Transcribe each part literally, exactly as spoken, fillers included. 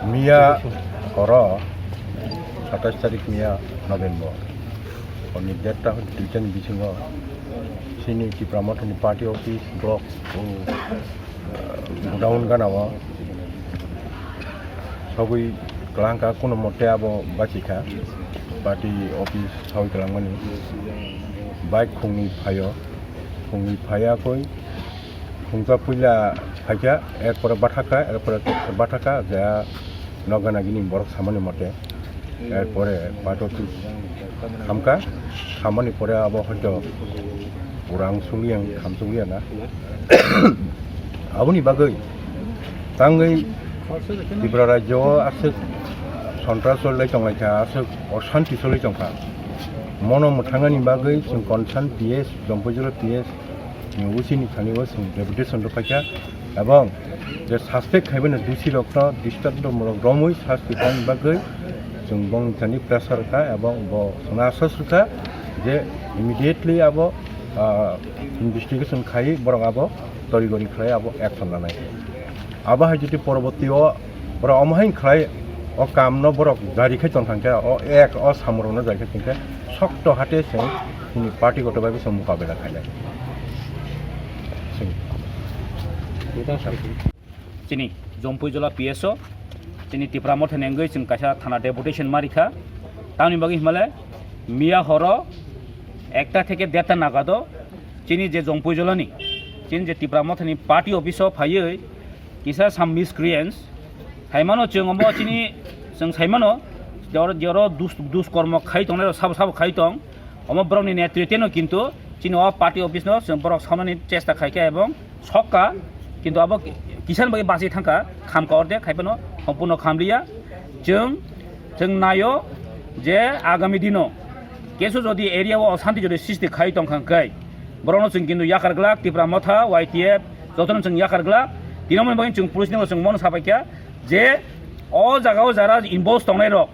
Miya horo satais tarik miya November. Hwnwi derta hwnkhe duitani bisingo chini Tipra Mothani party office block o, uh, godown gana o sogwi kwlangkha, kuno mote abo bachikha party office sogwi kwlangmani. Bike khungni phaio, khungni phaiya koi. Khungsa puila phaikha, erpore bathakha, erpore bathakha, je nokga nagini borok samani mote. Erpore pato tu khamkha, khamani pore abo hoito urang suliang, kham suliang na. Aboni bagwi tangwi Tripura rajyo o aswk sontras cholai tonglaikha, aswk oshanti cholai tongkha. Mono mwthangani bagwi chwng concern P S, Jampui jila P S, ni O C ni thani o chwng deputation rwphaikha, ebong je suspect khaibani dusi rokno disturb rok romwi sasti khaini bagwi chwng bongni thani pressure kha, ebong bo chwngno asas rwkha je immediately abo, ah, investigation khai borok abo torigori khlai abo action lanai. Abo hai jodi poroborti o borok omo hai khlai o kam no borok jari khai tong thangkhe, o ek o samung rok no jari khai tongkhe sokto hate se chini party goto bai se mukabela khainai. Chini Jampui jila P S o chini Tipra Motha ni wngwi chwng kaisa thana deputation ma rikha. Tamni bagwi himale miya horo ekta theke derta nagado chini je Jampui jila ni, chini je Tipra Motha ni party office o phaiwi kisa some miscreants saimano chwng omo chini chwng saimano jor-, joro dus-, duskormo khai tongnai rok sabo sabo khai tong. Omo borokni netritwno kintu chini o party office no chwng borok saunani chesta khaikha ebong sokka, kintu abo ki-, kisan bai bachwi thangkha, khamkha orde khai phano sompurno khamliya. Chwng, chwng naio je agami dino kesu jodi area o oshanti jodi sristi khai tongkha hwnkhe borokno chwng kintu yakar glak, Tipra Motha, Y T F jotono chwng yakar glak. Tini omo ni bagwi chwng police ni bo chwng mono sapaikha je o jaga o jara involve tongnai rok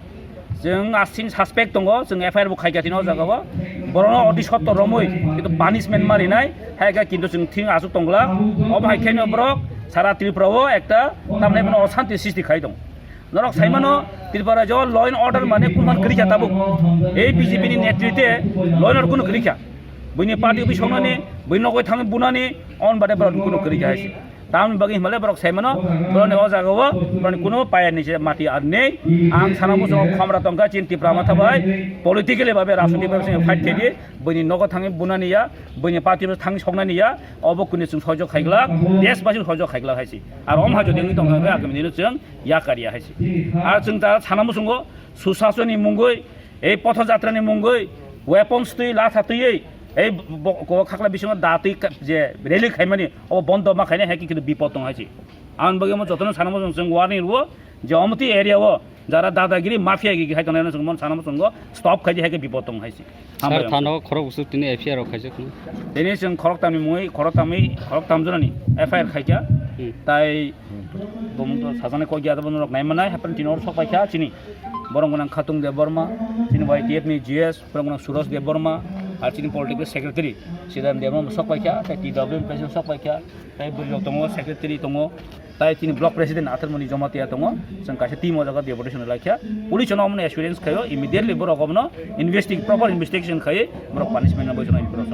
chwng aswk suspect tongo, chwng F I R bo khaikha tini o jaga o. Borokno oti sotto romwi kintu punishment ma rinai, hai khe kintu chwng thing aswk tong glak. Obo hai khe no borok sara Tripura o ekta tamni bono oshanti sristi khai tong. Norok saimano Tripura rajyo law and order mane kunman kwrwi kha tabuk. Ei B J P ni netritwe law and order kunu kwrwi kha. Buini party office songnani, buini nokoi thangwi bunani, on bade borok kunu kwrwi kha hai se. Tamni bagwi himale borok saimano, borokni o jaga o, borokni kunu payani se mati ar nei. Ang sana muchungo khomra tongkha chini Tipra Motha bai, politically babe, rajniti babe se fight khe di, buini nogo thangwi bunani ya, buini party office thangwi soknani ya, obo kunu chwng sojok khai glak, desh basi sojok khai glak hai se. Ar om ha jodi wngwi tongkha hwnkhe agami dino chwng yakar ya hai se. Ar chwng ta sana muchungo Susasoni mungwi, ei Potho Jatrani mungwi, weapons twi, latha twiwi, Ei bo-, ko khakla bisingo datwi ka-, je rally khaimani, obo bondo ma khainai, hai khe kintu bipod tong hai se. Ang bagwi omo jotono sanamo chwng, chwng warning rwo je omoti area o jara dadagiri mafia gigi hai tongnai, chwng mon sanamo chwngo stop khai di, hai khe bipod tong hai se. Sir, hambai thano khorok busu tini F I R rok khaijak no. Tini chwng khorok tamni mui, khorok tamwi, khorok tam jonani F I R khaikha. Hmm. Tai bumung to sajani kok ya, bono rok nai manai, hapan tini or sok paikha chini. Borong gonang Khatung Debbarma, chini Y T F ni G S, borong gonang Suraj Debbarma, ar chini political secretary Sidan Debbarma sok paikha, tai T W M president sok paikha, tai bwrwi rok tongo, secretary tongo, tai chini block president Atharmoni Jamatia tongo. Chwng kaisa team o jaga deputation laikha. Police no omono experience khaio, immediately borok omono investig-, proper investigation khai borok punishment no boisano improve